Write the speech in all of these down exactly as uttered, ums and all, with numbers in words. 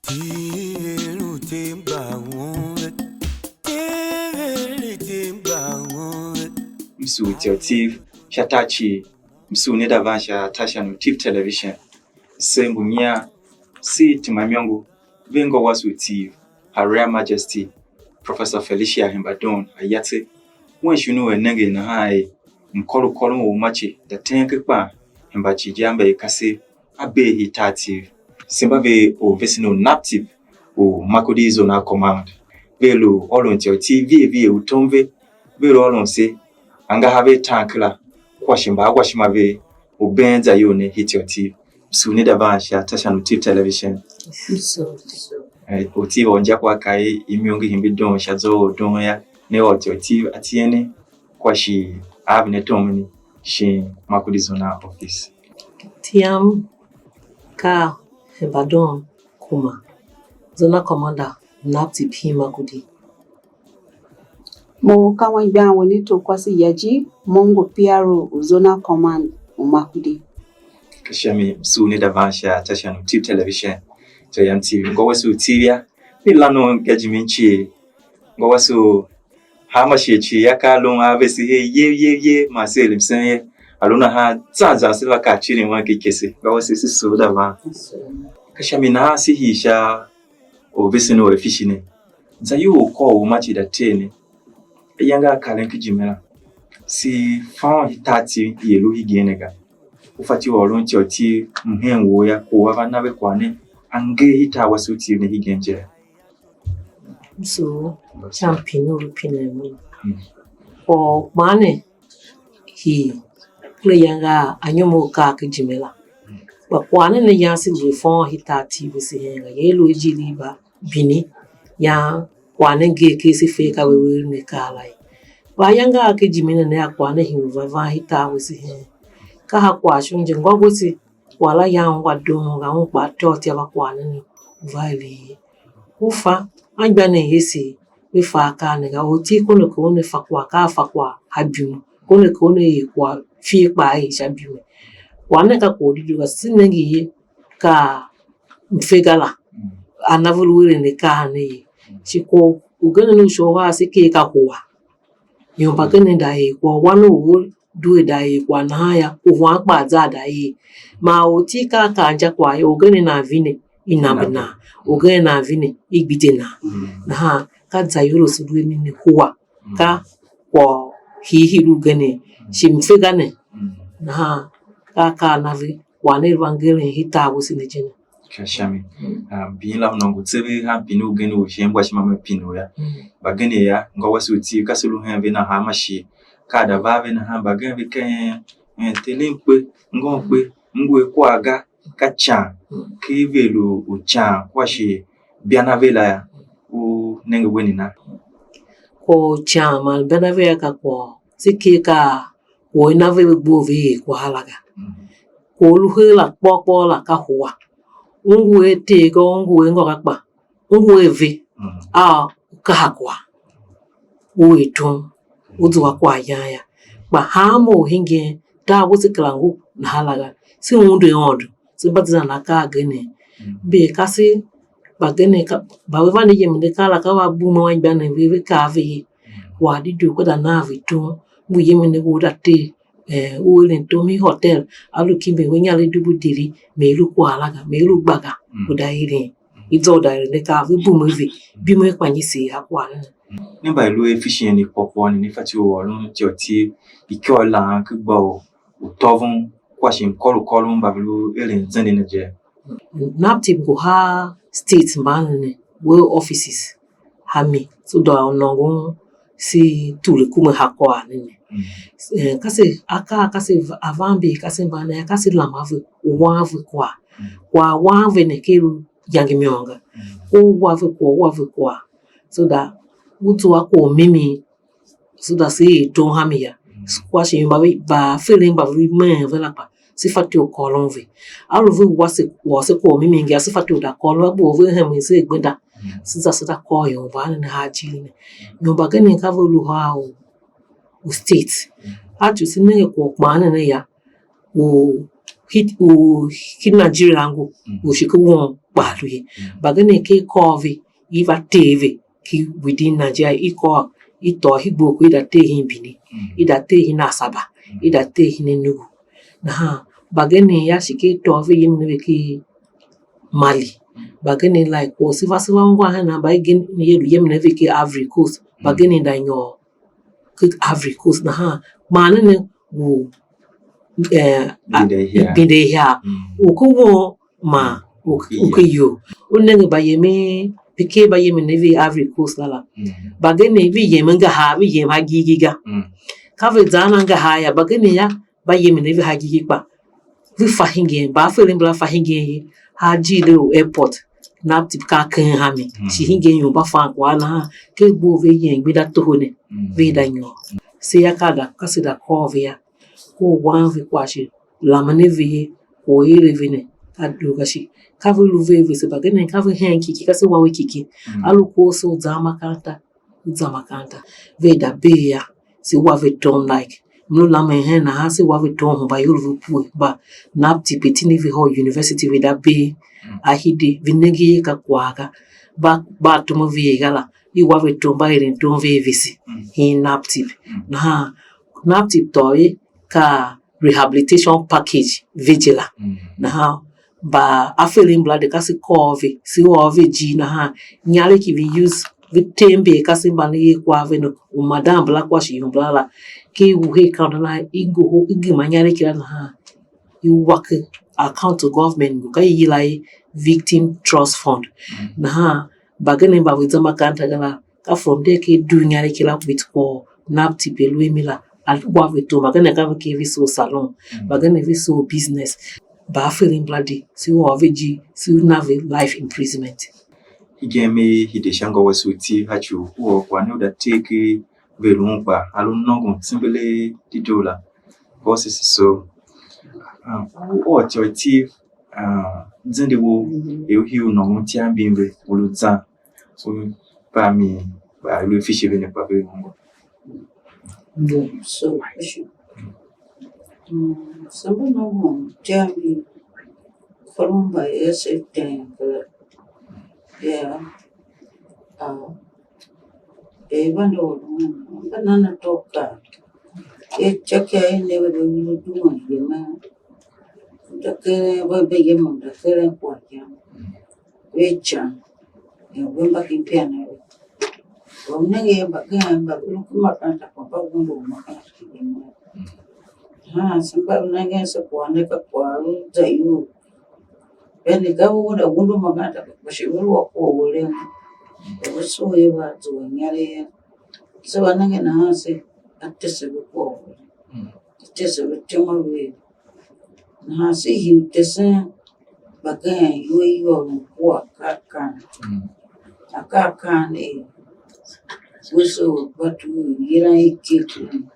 M sugh ityôitiv sha tar cii, m sugh ne da van sha tar sha Native Television. Se mbu nyian, se tema imôngo, ve ngô wase u Tiv, Her Royal Majesty Professor Felicia Hemba Don Ayatse, wen shon u a nenge nahan er mkôr u kôron u mace da ten ken kpan hemba ci je a mba i kasev a bee hii tar Tiv. Se mba ve orvesen u NAPTIP u Makurdi Zonal Command. Ve lu ôron ityôitiv vie vie u tom ve, ve lu ôron se angahar ve ataan kera, kua shi mbaawashima ve u been zayol ne hii ityôitiv. Sugh ne da van sha tar sha Native Television. Eh, u Tiv u injakwagh ka i, i imôngo himbi don sha zwa u don yô, ne ôr ityôitiv a tie ne, kua shi a ave ne tom ne shin Makurdi Zonal Office. Tiam ka Hemba Don Kuma, Zonal Commander, NAPTIP hii Makurdi. Mo ka anmgbian wen Neto Kwase Yaji, mo ngu P R O u Zonal Command u Makurdi. Ka sha mi m sugh ne da van sha tar sha Native Television, Giant T V. Ngô wase u Tiv yô, mi lan u ka jimin cii. Ngô wase u hanma shighe cii yô, ka a lun a vese her yev yev yev, man se er msen ye. A lu nahan zan zan se va kar cirin wan ki kese. Ngô wase se sugh da van. Ka sha mi nahan se hii sha orvesen u Efisi ne. Zayol u kôr u mace da tee ne, ayange a karen ken ijime la, se fôn hii tar Tiv i lu hegen ne ga. U fatyô u ôron ityôitiv mhen wou yô, kwagh u a va na ve kwagh ne, a nger hii tar wase u Tiv ne hegen je. M sugh sha mpin u lu pinen u. Mm. Kwagh u kpan ne hii, kure ayange a anyom a kar ken ijime la. Kpa kwagh ne ne yan se lu a fôn hii tar Tiv vese hen ga, ye i lu a ijir i ba bini, yan kwagh ne nger ken se fe ka ve ver ne kar la ye. Kpa ayange a ken ijime ne ne a kwagh ne hii u va van hii tar vese hen. Ka ha kwagh shon je, ngô wase kwagh la yan ungwa doon ga, un kpaa tôô ti a va kwagh ne ne u va eren ye. U fa, anmgbianev ese ve fa akaa ne ga. Ortiv kone kone fa kwagh, ka a fa kwagh a bime. Kone kone er kwagh fie kpaa er sha bime. Kwagh ne ka kwagh u dedoo ga, se nenge ye, ka mfe ga la, a na ve lu eren akaa ne ye. Shi kwagh ugen u shon uhar se ker ka hua. Ior mbagenev da er kwagh, wan u or due da er kwagh nahan yô, u huan kpaa za da er. Man ortiv ka a kaa injakwagh yô, ugen nan vine i nambe nan, ugen nan vine i gbide nan. Mm. Nahan ka zayol u se lu a mi ne hua, mm, ka kwagh hiihii ugen ne, shi mfe ga ne. Mm. Nahan ka a kaa na ve, kwagh ne va ngeren hii tar wase ne je ne. Ka sha mi. Mm. Ah, bin la nôngo tseegh han pine ugen u shin mgbashima me pine u yô. Mm. Mbagenev yô, ngô wase u Tiv, ka se lu hen ve nahan ma shi. Ka a da va a ve nahan, mbagenev ve ken, eh, Terem kpe, ngôm kpe, m ngu a kwagh ga, ka ican. Mm. Ken i ve lu u ican, kua shi bia na ve la yô, u nenge wen nena? Kwagh u ican man bia na ve yô, ka kwagh se ker ka kwagh u i na ve ve gbe u ve er kwagh la ga. Mm. Kwagh u lu her la kpôr kpôr la ka hua. U ngu a tee ga, u ngu a ngô ga, kpa u ngu a ve, mm, a u kaha kwagh, u er tom, u zua kwaghyan yô. Kpa hanma u hingen, tar wase kera ngu nahan la ga, se undu Aôndo, se mba zan akaa agen ne. Mm. Mbe ka se, mbagenev ka, mba ve vande yemen akaa la, ka va bum anmgbianev ve, ve kaa ve ye. Mm. Kwagh dedoo, ka da nan ve tom, ngu yemen ne u da tee, eh, u eren tom i hotel, a lu kimbi ve inyaregh dubu deri, me i lu kwagh la ga, me i lu gba ga, mm, u da eren. I zô u da eren akaa, ve bum a ve, bim a kpa nyi seer a kwagh ne. Ne mba i lu a Efishien i kpôkpôô ne, ne fatyô u ôron ityôitiv, ikyô i lan ken gba u, u tôvon, kua shi mkôr u kôron mba ve lu eren zende ne je? NAPTIP ngu haa states mban ne, world offices, ha mi, so da u nôngon se tule kume ha kwagh ne ne. Mm. Eh, ka se akaa, ka se va-, avanmber, ka se mba ne, ka se lam a ve, u wan ve kwagh. Mm. Kwagh wan ve ne, ke lu iyange môm ga. Mm. Ko u wa ve kwagh, u wa ve kwagh. So that u zua kwagh u mimi, so that se er tom ha mi yô. Mm. Kua shi mba ve, mba feren mba ve lu meen ve la kpa, se fatyô u kôron ve. A lu ve wa se, wa se kwagh u mimi nga, se fatyô u da kôron, a gbo ve hemen se gbenda. Mm. Se za se za kôr ior mba ne ha jir ne. Ior mbagenev ka ve lu haa u, u state. Mm. A tsu se nenge kwagh u kpan ne ne yô, u hit, u hit Nigeria ngu, mm, u shi ke won kpaa lu ye. Mbagenev ken i kôr ve, i va tee ve ki within Nigeria, i kôr, i tôô hii gbo ku, i da tee hen Benin, i da tee hen Asaba, i da tee hen Enugu. Nahan mbagenev yô, shi ken i tôô ve yemen ve ken Mali. Mbagenev like kwagh se va se va ungwa hen nan, mba i gen ye lu yemen ve ken Ivory Coast, mbagenev da nyôr ken Ivory Coast nahan, kpaa ne ne ngu, eh, a- Binde ihya. Binde ihya. U ke won man u ke- u ke iyol. U nenge mbayemen, pike mbayemen ne ve Ivory Coast la la. Mbagenev ve yem angahar, ve yem ha gigi ga. Ka ve zan angahar ya, mbagenev ya mbayemen ne ve ha gigi kpa ve fa hingen, mbaaferen mbala fa hingen ye, ha jile u airport, naptip ka keng ha mi, shi hingen ior mba fan kwagh nahan, ken gbo ve yen gbenda toho ne, ve da nyôr. Se ya ka da, ka se da kôr ve ya, ko wan ve kwagh shi, lamen a ve ye, ko er a ve ne, ka doo ga shi, ka ve lu ve vese, mbagenev ka ve hen kiki, ka se wa ve kiki, a lu kwagh se u zan makanta, u za makanta, ve da bee ya, se wa ve tom like, m lu lamen hen nahan, se wa ve tom hemba ior ve pue, mba naptip tindi ve hôr university ve da bee, a hide ve nenge ye ka kwagh ga, ba ba tom ve ga la, i wa ve tom, mba eren tom ve vese hen naptip. Nahan naptip tôô ye ka rehabilitation package ve je la. Nahan mba aferen mbala de ka se kôr ve, se ôr ve ijir nahan, inyaregh ki ve use, ve tembe kasev mba ne yer kwagh ve ne, u madan mbala kua shi ior mbala la, ke i wuhe aikaunti nahan, i ngohol, i gema inyaregh kila nahan, i wa ken account to government ngu, ka i yila er Victim Trust Fund. Nahan mbagenev mba ve za makanta ga la, ka from there ke i dugh inyaregh kila with kwagh u naptip a lu a mi la, a wa ve tom, mbagenev ka ve ker ve soo salon, mbagenev ve soo business, mba aferen mbala di, se ôr ve ijir, se na ve life imprisonment. Hegen me hide sha ngô wase u Tiv, a ci u u ôr kwagh ne u da tee ken ve lu ungwa, a lu nôngon tsembelee dedoo la. Ngô wase se so, ah, u ôr ityô i Tiv, ah, zende wou, er u hii u nôngon ityav mbim ve, u lu zan, u pa mi, kpa i lu fishi ve ne, kpa ve ungwa. So, mm, se mba nôngon ityav mbim, kolon mba er se ten kera. Yeah. Ah, er vande u lu, mba nan atô u kaa. Er ityôkyaa i ne ve, ve lu duen yemen. Mba keren, ve, ve yemen, mba keren kwaghyan. Ve ican. Er ve mba ken ipianev. Kpa u nenge er mbagenev mba ve lu ken makanta kpa mba undu makanta ki yemen. Nahan se mba nengen se kwagh ne ka kwagh u za iyol. Vende ka ve wenda undu makanta kpa shi ve lu a kwagh u eren. Kpa ve sugh ye va zua inyaregh. Se va nenge nahan se a tese ve kwagh u eren. A tese ve ityom a ve. Nahan se hii u tesen mbagenev iwer i ôron kua akaa akan. Akaa akan er wese u gba tur u yilan ikyekyem.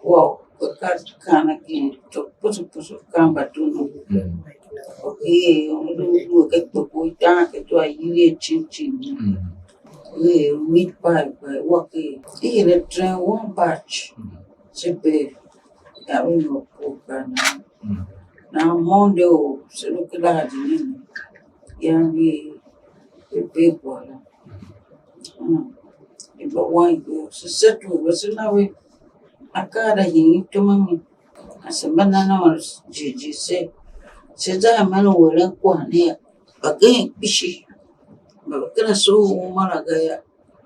Kua akaa akan agen, tsô kposo kposo akaa mba doo. Ok, u lu due ken kpobo i tan ken zwa yile cin cin. Ve meat pie kpa i wa ken. I hire train one batch. Se bee. Ya ve nyôr kor kar nahan. Nahan Monday u se lu ken lahadi nene. Ya ve, ve bee kwagh la. Mm. I gba wan iwer. Se settle ve, se na ve. Akaa da hii tom a mi. A se mba nan a ôr jighjigh se. Se za hemen u eren kwagh ne yô. Mbagenev kpishi mba ve kera soo uma la ga yô,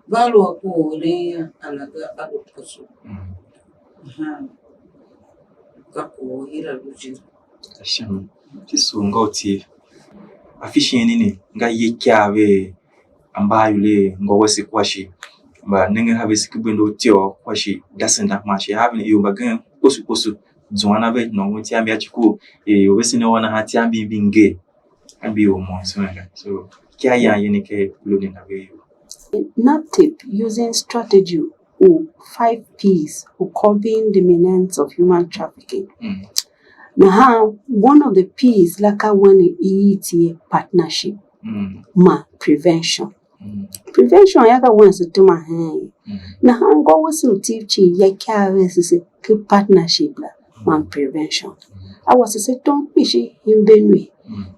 va lu a ku u eren yô, a la ga a lu kposo. Ahan. Ka ku u hira lu je. Shem, ti soo ngô u Tiv. Afishi eni ne, nga ye ikyav ve a mba ayol a ngô wase kua shi, mba nengen a vese ken gbenda u ityô kua shi dasenda man shi a ven ior mbagenev kposo kposo, zuan a ve nôngon ityav mbi a ci ku, ior vese ne ôr nahan ityav mbi mbi nger. Ka mbi u monson ga. So, ikyav yan yen i ke lu ne na ve ior. NAPTIP using strategy u five P's u curbing the menace of human trafficking. Nahan, one of the P's la ka wen i iti partnership man prevention. Prevention ya ka wen se tema hen ye. Nahan ngô wase u Tiv cii ya ikyav vese se ken partnership la man prevention. A wase se tom kpishi i Benue,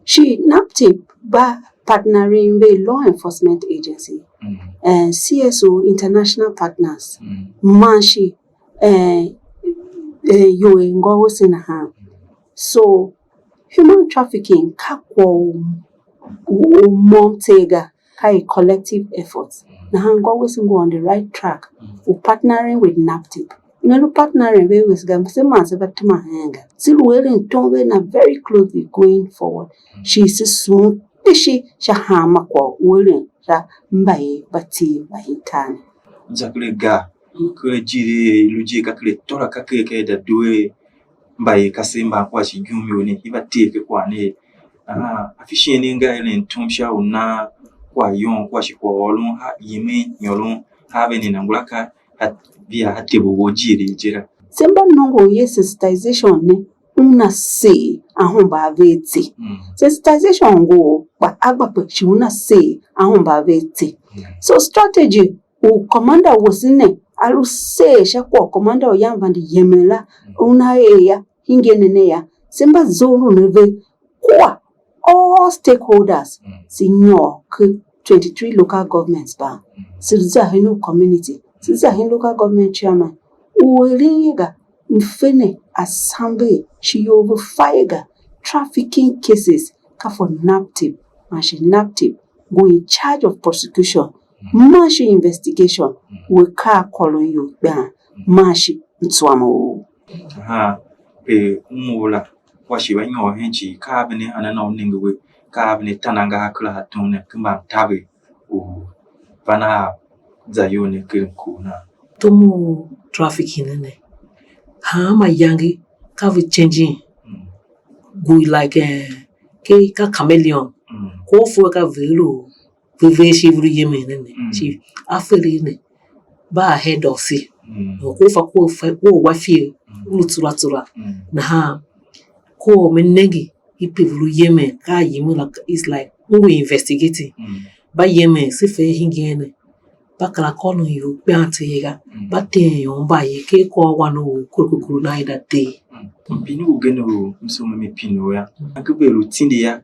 Shi naptip ba partnering with law enforcement agency, eh, C S O, international partners, man shi eh, eh, ior i ngô wese nahan. So human trafficking ka kwagh u, u, u môm tseegh ga, ka a collective effort. Nahan ngô wese ngu on the right track u partnering with naptip. Ne lu partnering ve wese ga, se man se va tema hen ga. Se lu eren tom ve na very closely going forward. Shi se sughun kpishi sha hanma kwagh u eren sha mbayev mba tiv mba interne. Zakere ga, kere jiri lu jiri ka kere tôra ka kere ka da due mbayev kasev mban kua shi igum ior ne i va tee ke kwagh ne. Aha, afishen ne nga eren tom sha u nan kwagh yon kua shi kwagh ôron ha yemen nyoron ha ve ne nangura ka a via a tebu wo jiri je la. Se mba nongo ye sensitization ne una seer ahumbe a ve tse. Sensitization ngu kpa a gba pe shi una seer ahumbe a ve tse. So strategy u commander wese ne a lu seer sha kwagh commander u yan vande yemen la una er ya hingir ne ne ya. Se mba zoron a ve kua all stakeholders, se nyôr ke twenty-three local governments ban. Se lu za hen u community, se za hen local government chairman u eren ye ga, mfe ne asamber shi ior ve fa ye ga, trafficking cases ka for naptip, man shi naptip ngu in charge of prosecution man shi investigation, we ka a kôron ior kpian man shi mtsuam u. Aha, pe u mough la, kua shi va nyôr hen cii, ka a vene anan a u nenge we, ka a vene tan angahar kera a tom ne ken mbamtaver u van a za iyol ne ken mkur na. Tom u trafficking ne ne, hanma iyange ka ve changing, gu like eh, ke ka chameleon, ko fu ka ve lu ve ve shi vuru yemen ne ne, shi a fere ne ba ahead of se. Ko fa ko fa ko wa fie, u lu tsura tsura. Nahan ko me nenge i pe vuru yemen, ka yemen la, is like u ngu investigating. Ba yemen se fe hingen ne, ba kera kôron ior kpian tse ye ga, ba teen ior mba ye, ke kôr wan u kurukuru na i da dee. Mpin ugen u m soo me pine u yô, angev ve lu tindi yô,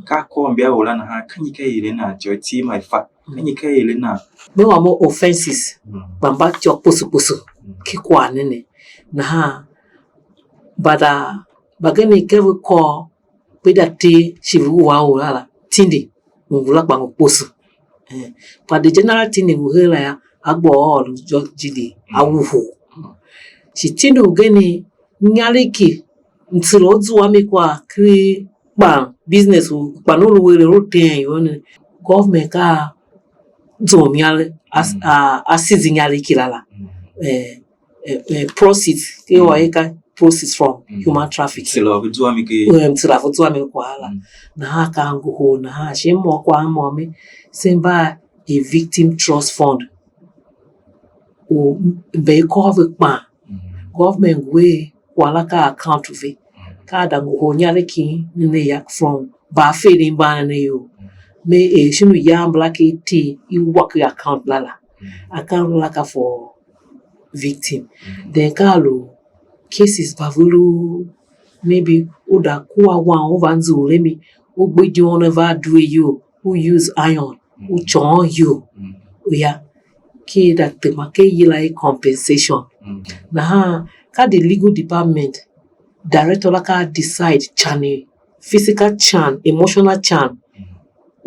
ka a kôr mbia or la nahan, ka nyi ka i eren nan ityô i tsi ma i fa? Ka nyi ka i eren nan? Me wa mo offenses, kpa mba ityô kposo kposo ki kwagh ne ne. Nahan, but uh, mbagenev ka ve kôr pe da tee shi ve wa or la la, tindi, u ngula kpa ngu kposo. Eh, but the general tindi ngu her la yô, a gba ôr jijingi, a wuhu. Shi tindi ugen, inyaregh ki mtsera u zua mi kwagh ken kpan business u kpan u lu eren u teen ior ne, government ka a zough inyaregh, a, a, a seize inyaregh ki la la. Eh, eh, eh, proceeds, ke or ye ka proceeds from human trafficking. Mtsera u zua mi ke. Eh, mtsera u zua mi kwagh la. Nahan ka a ngohol nahan, shi m ôr kwagh a m ôr me, se mba a victim trust fund. U mba i kôr ve kpan. Government ngu er kwagh la ka account ve. Ka a da ngohol inyaregh ki ne ne ya from mba a feren mban ne iyol. Me er shin u ya mbala ki ti i wa ki account la la. Account la ka for victim. Then ka a lu cases mba ve lu, maybe u da kua wan u va nzughul a mi, u gbe idyom ne va due iyol, u use iron, u côôn iyol. Ya, ke da tema ke yila i compensation. Nahan ka the legal department, director la ka a decide can, physical can, emotional can,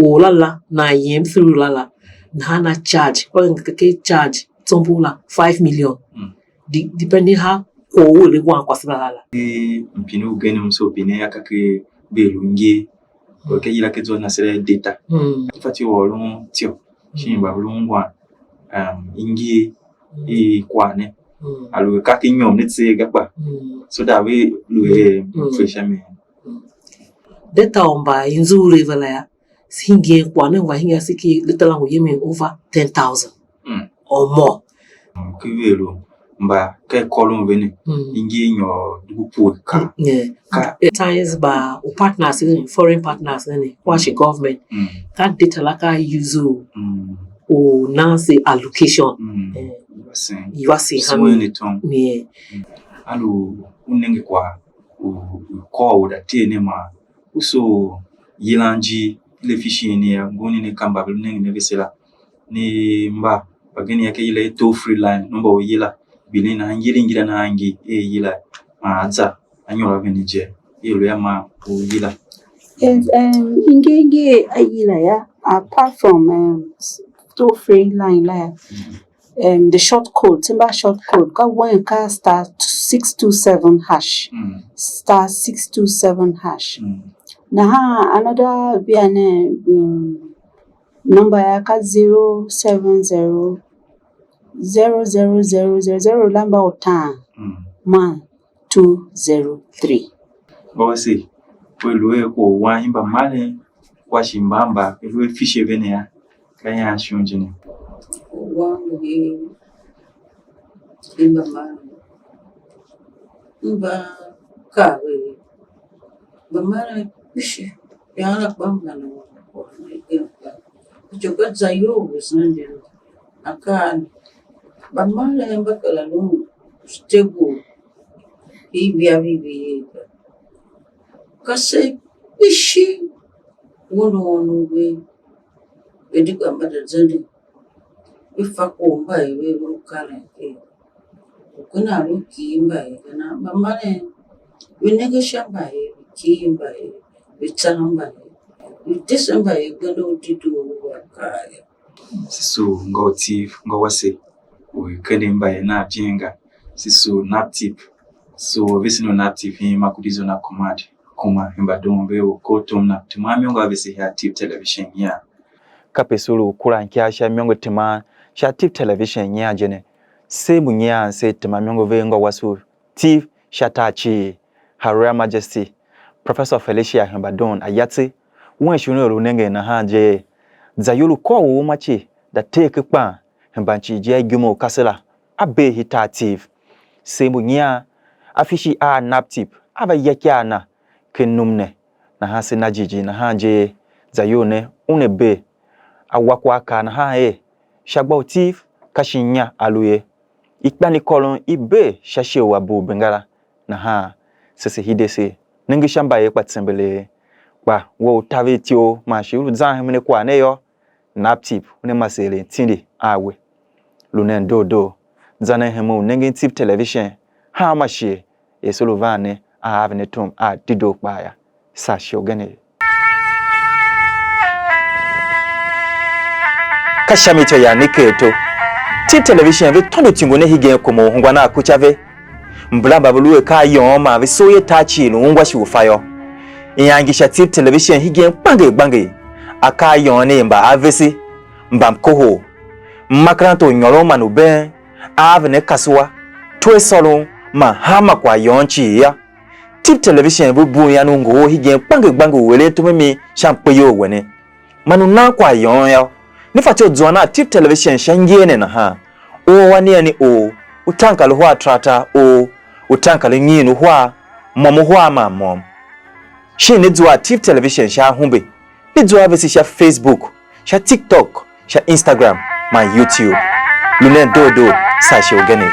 or la la na yem through la la. Nahan a charge, kwa ke charge tsombo la five million. Depending how kwagh u eren wan kwase la la. Mpin ugen m soo pine a ka ke be lu ngee. Or ke yila ke zwa na sere data. Ki fa ti or lu tio. Shin ba lu ngwan, um, ingi i kwagh ne. A lu ka ki nyom ne tseegh ga kpa. So that we lu e fresh, I mean. Data u mba i nzughul ve la ya, si hingen kwagh ne mba hingen se ki data la ngu yemen over ten thousand or more. Ki ve lu mba ka i kôron ve ne, ingi nyôr dubu pue ka. Ka times ba u partners ne, foreign partners ne, kua shi government. Ka data la ka use u, u nan se allocation. Eh, you are saying, how many? A lu u nenge kwagh u, u kôr u da tee ne ma u so yilan ijir, i le fishin ne ya, ngun ne ne ka mba ve lu nengen a vese la, ne mba mbagenev ya ka yila i toll free line, number u yila, gbilin nahan ngir ngila nahan ngir e yila, man a za a nyôr a vende je, i lu ya man u yila. Yes, um, i ngee ngee a yila ya, apart from, um, s-, toll free line la ya, um, the short code, se mba short code, ka wen ka star six two seven hash, Mm. star six two seven hash. Mm. Nahan another bia ne, um, number ya ka zero seven zero, zero zero zero zero, zero number u taan, Mm. man two zero three. Ngô wase, we lu er kwagh u wan hemba maren, kua shi mba mba, ve lu a fishe ve ne ya, ka ian shon je ne. Kwagh u wan ngu hemba maren. M va kaa ve er, mbamaren kpishi, ian la kpa m vande wande kwagh ne igen kpa. Ityô ka za iyol u vesen je ne. Akaa ne, mbamaren mba kera lun stable, i via vivi ye ga. Ka se kpishi, wondoghom u ve, ve di gba mba za zenden, ve fa kwagh mba er ve lu karen ker. U kenda lu kighir mbayev ga nahan mbamaren ve nenge sha mbayev, ve kighir mbayev, ve tsan mbayev, ve tese mbayev gbenda u dedoo u a kaa yô. Se sugh ngô u Tiv, ngô wase, u i kende mbayev nav jen ga. Se sugh NAPTIP, sugh vesen u NAPTIP, hii ma kudi zua na command, kuma hemba doo ve u kor tom na, teman imôngo a vese sha Tiv Television ya. Kape se lu kuran ikyav sha imôngo teman sha Tiv Television nyian je ne. Se mbu nyian se tema imôngo ve ngô wase u Tiv sha tar cii, Her Royal Majesty Professor Felicia Hemba Don Ayatse, wen shi una lu nengen nahan je er, zayol u kôr u uma cii, da tee ken kpan, hemban cii je a igum u kase la, a bee hii tar Tiv. Se mbu nyian, a fishi a NAPTIP, a va ya ikar na ken num ne, nahan se na jighjigh nahan je er, zayol ne una bee. A wa kwagh a kaa nahan er, sha gba u Tiv, ka shin inya a lu ye. Ikpan i kôron i bee sha shighe u a bugh bengera, nahan se se hide se nenge sha mbayev kpa tsembelee. Kpa we u taver ityough man shi u lu zan hemen a kwagh ne yô, NAPTIP una mase eren tindi a we. Lu nen doo doo, za nen hemen u nengen Tiv Television hanma shighe, er se lu van ne a ave ne tom a dedoo kpaa yô. Saa shighe ugen. Ka sha mi ityô yam ne ker to. Tiv Television ve tôndo ityungo ne hegen kuma u ungwa a kuca ve. Mbula mba ve lu a ka ayôôn man ve soo ye tar cii lu ungwa shi u fa yô. Iyange sha Tiv Television hegen gbanger gbanger. A ka ayôôn ne mba a vese, mba mkohol, mmakaranta u nyôron man u been, a ave ne kasua, twe sôron man hanma kwagh yôôn cii yô. Tiv Television ve bugh ian u ngohol hegen gbanger gbanger u eren tom a mi sha mkpeyol wene, man u nan kwagh yôôn yô. Ne fatyô u zuan a Tiv Television sha ngee ne nahan, u a nia ni or, u tanka lu uhar tartar or, u tanka lu nyiin uhar, môm uhar man môm. Shin ne zua a Tiv Television sha ahumbe, ne zua a vese sha Facebook, sha TikTok, sha Instagram man YouTube. Lu nen doo doo, saa shighe ugen.